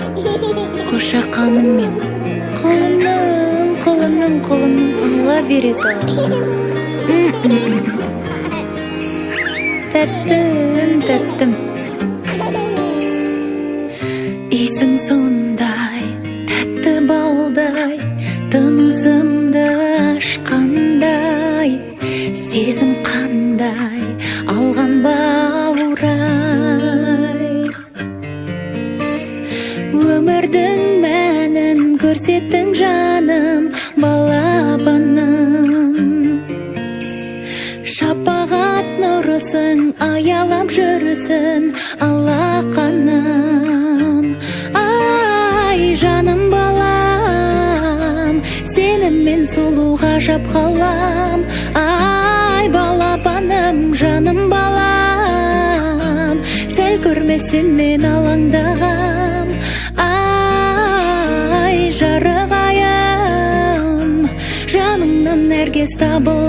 Қошақаным мен, құлыным, құлыным, құлыным, ала бере саламын. Тәттім, тәттім. Иісің сондай тәтті балдай, тынысымды ашқандай, сезім қандай алған баурай. Өмірдің мәнін көрсеттің, жаным, балапаным. Шапағат нұрысың, аялап жүрсін алақаным. Ай, жаным балам, сені мен сұлу ғажап қалам. Ай, балапаным, жаным балам, сәл көрмесем, мен алаңдағам. Ай, жарық айым, жаныңнан әркез табыл.